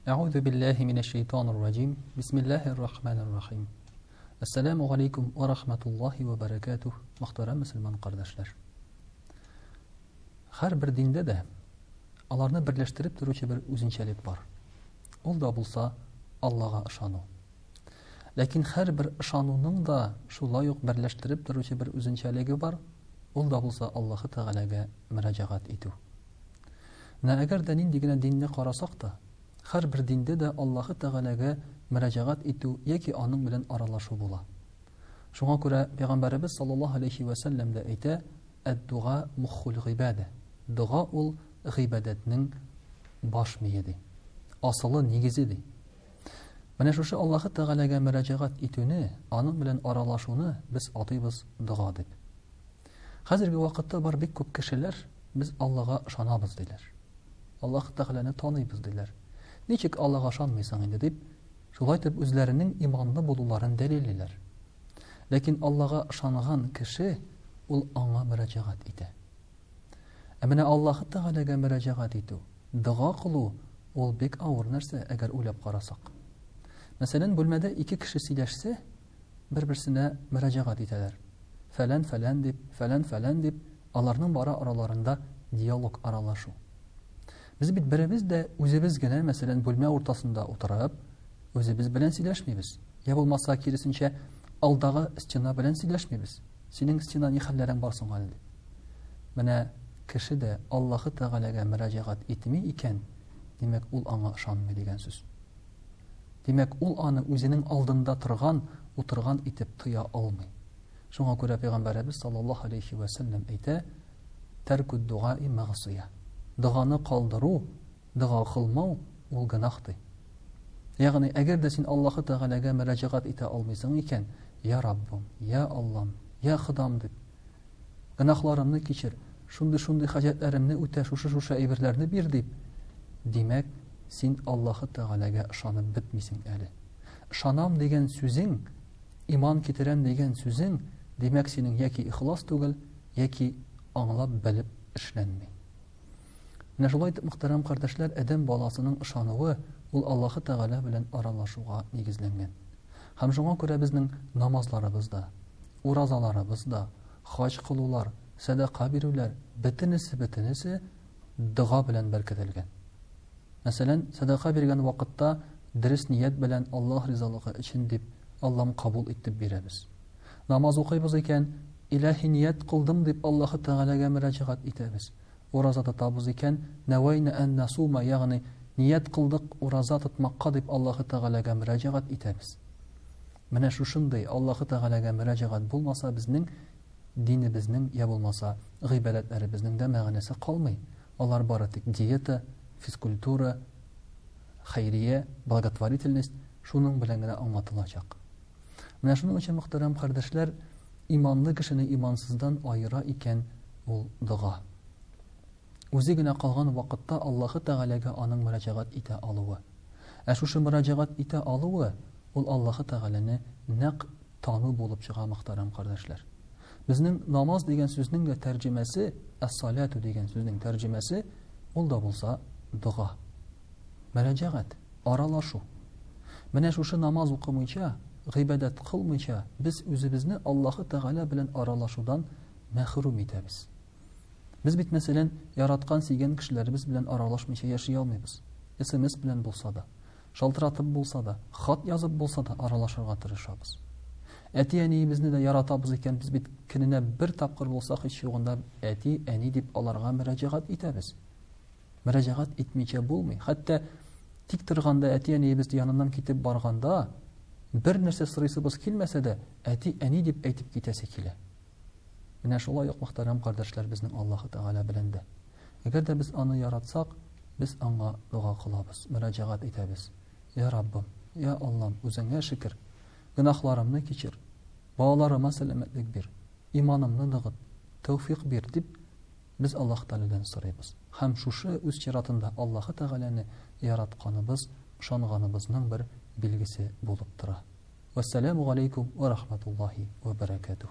Әгъузу биллаһи минәш шәйтанир раҗим. Бисмиллаһир рахманир рахим. Ассаламу алейкум ва рахматуллаһи ва баракатух. Мөхтәрәм мөселман кардәшләр. Һәр бер диндә дә аларны берләштереп торучы бер үзенчәлек бар. Ул да булса Аллага ышану. Ләкин һәрбер ышануның да шулай ук берләштереп торучы бер үзенчәлеге бар, ул да булса Аллаһы Тәгаләгә мөрәҗәгать итү. Менә әгәр дә нинди генә динне карасак та, һәрбер диндә дә Аллаһы Тәгаләгә мөрәҗәгать итү яки аның белән аралашу була. Шуңа күрә Пәйгамбәребез саллаллаһу алейһи вә сәлләм дә әйтә, Әд-дуга муххул гыйбадә. Дога ул гыйбадәтнең баш мие ди. Асылы, нигезе ди. Менә шушы Аллаһы Тәгаләгә мөрәҗәгать итүне, аның белән аралашуны без атыйбыз дога дип. Хәзерге вакытта бар бик күп кешеләр без Аллага ышанабыз диләр. Аллаһы Тәгаләне таныйбыз диләр. Ничек Аллага ышанмыйсың инде дип, шулай итеп үзләренең иманлы булуларын дәлиллиләр. Ләкин Аллага ышанган кеше ул аңа мөрәҗәгать итә. Ә менә Аллаһы Тәгаләгә мөрәҗәгать итү, дога кылу ул бик авыр нәрсә, әгәр уйлап карасак. Мәсәлән, бүлмәдә ике кеше сөйләшсә, бер-берсенә мөрәҗәгать итәләр. Фәлән, фәлән дип, фәлән, фәлән дип, аларның бара араларында диалог, аралашу. Без бит беребез дә үзебез генә, мәсәлән, бүлмә уртасында утырып, үзебез белән сөйләшмибез. Я булмаса, киресенчә, алдагы стена белән сөйләшмибез. Синең стена ни хәлләрең бар соң әле дип. Менә кеше дә Аллаһы Тәгаләгә мөрәҗәгать итми икән, димәк, ул аңа ышанмый дигән сүз. Димәк, ул аны үзенең алдында торган, утырган итеп тоя алмый. Шуңа күрә пәйгамбәребез саллаллаһу алейхи вә сәлләм әйтә, Тәркүд дугаи мәгъсия. Доганы калдыру, Дога кылмау, ул гөнаһ, ди. Ягъни, әгәр дә син Аллаһы Тәгаләгә мөрәҗәгать итә алмыйсың икән, Йа Раббым, йа Аллам, йа Ходам дип, гөнаһларымны кичер, шундый-шундый хаҗәтләремне үтә, шушы-шушы әйберләрне бир дип, димәк, син Аллаһы Тәгаләгә ышанып бетмисең әле. Ышанам дигән сүзең, иман китерәм дигән сүзең, димәк, синең яки ихлас түгел, яки аңлап белеп эшләнми. Менә шулай итеп, мөхтәрәм кардәшләр, адәм баласының ышануы ул Аллаһы Тәгалә белән аралашуга нигезләнгән. Һәм шуңа күрә безнең намазларыбыз да, уразаларыбыз да, хаҗ кылулар, сәдака бирүләр, бөтенесе-бөтенесе дога белән беркетелгән. Мәсәлән, сәдака биргән вакытта дөрес ният белән Аллаһ ризалыгы өчен дип, Аллам кабул ит дип бирәбез. Намаз укыйбыз икән, илаһи ният кылдым дип Аллаһы Тәгаләгә мөрәҗәгать итәбез. Ураза тотабыз икән, нәвәйнә ән насума, ягъни ният кылдык ураза тотмакка дип Аллаһы Тәгаләгә мөрәҗәгать итәбез. Менә шушындый Аллаһы Тәгаләгә мөрәҗәгать булмаса, безнең динебезнең я булмаса гыйбадәтләребезнең дә мәгънәсе калмый. Алар бары тик диета, физкультура, хәйрия, благотворительность шуның белән генә аңлатылачак. Менә шуның өчен, мөхтәрәм кардәшләр, иманлы кешене имансыздан аера икән ул дога. Үзе генә калган вакытта Аллаһы Тәгаләгә аның мөрәҗәгать итә алуы. Ә шушы мөрәҗәгать итә алуы, ул Аллаһы Тәгаләне нәкъ тану булып чыга, мөхтәрәм кардәшләр. Безнең намаз дигән сүзнең дә тәрҗемәсе, әс-салату дигән сүзнең тәрҗемәсе, ул да булса дога. Мөрәҗәгать, аралашу. Менә шушы намаз укымыйча, гыйбадәт кылмыйча, без үзебезне Аллаһы Тәгалә белән аралашудан мәхрүм итәбез. Без бит, мәсәлән, яраткан, сөйгән кешеләребез белән аралашмыйча яши алмыйбыз. СМС белән булса да, шалтыратып булса да, хат язып булса да аралашырга тырышабыз. Әти-әниебезне дә яратабыз икән, без бит көненә бер тапкыр булса һич югында әти, әни дип аларга мөрәҗәгать итәбез. Мөрәҗәгать итмичә булмый. Хәтта тик торганда әти-әниебез яныннан китеп барганда, бер нәрсә сорыйсыбыз килмәсә дә, әти-әни дип әйтеп китәсе килә. Менә шулай ук, мөхтәрәм кардәшләр, безнең Аллаһы Тәгалә белән дә. Әгәр дә без аны яратсак, без аңа дога кылабыз, мөрәҗәгать итәбез. Я Раббым, я Аллам, үзеңә шөкер, гөнаһларымны кичер, балаларыма сәламәтлек бир, иманымны ныгыт, тәүфик бир дип Без Аллаһ Тәгаләдән сорыйбыз. Һәм шушы, үз чиратында, Аллаһы Тәгаләне яратканыбыз, ышанганыбызның бер билгесе булып тора. Вәссәламү галәйкүм вә рахмәтуллаһи вә бәрәкәтүһ.